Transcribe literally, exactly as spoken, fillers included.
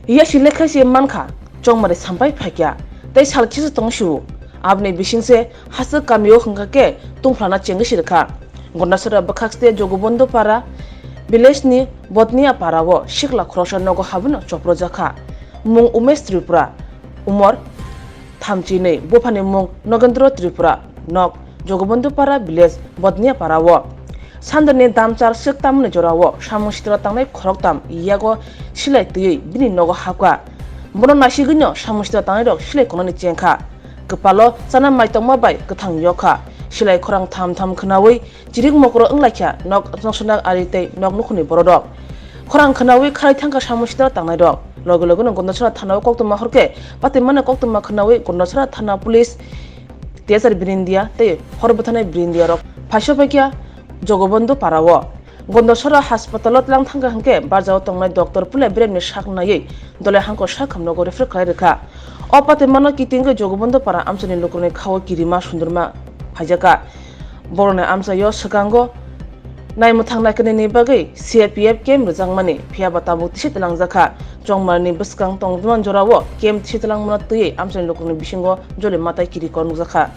Yasi lekha se mankha, chongmari sampai phaikya, tei sal kisa tong siu. Aboni bising se haswk kamio hwnkha khe tungphlana chengwi sirikha. Gondasora bwkhak state Jogobondhu Para village ni Botnia Para o sikla khoroksa nogo habuno choprojakha. Mung Umesh Tripura, umor thamchi nwi, buphani mung Nogendro Tripura, nok Jogobondhu Para village Botnia Para o. Sandani damchar swk tamni jora o samung sitra tangnai khoroktam yago silai twiwi bini nogo hapkha. Bono naisigwino samung sitra tangnairok silai kongnani chengkha. Kwpalo chana mai tongma bai kwthang yokha. Silai khorang tham tham khwnawi chirik mokro wnglaikha nok noksondak ari tei nok nukhungni bororok. Khorang khwnawi kharwi thangkha samung sitra tangnairok. Loge logeno Gondasora thanao koktwma horkhe patimano koktwma khwnawi Gondasora thana police T S R Birindia tei hor bwtharnai Birindia rok phaiso paikha Jogobondhu Para o. Gondasora haspatalo tlang thangkha hwnkhe barjao tongnai doctor puila beremni sak naiwi dole hangko sak hamnogo refer khlai rwkha. O patimano kitingwi Jogobondhu Para amchaini lukurokni khao kirima sundurma phaijakha. Borokni amchaio swkango naimwthang naikanini bagwi C R P F camp rwjakmani, phiyaba tabuk tisi twlangjakha. Chongmarni bwskang tongmani jorao camp tisi twlangmano twiwi amchaini lukurokni bisingo joli matai kirikor nukjakha.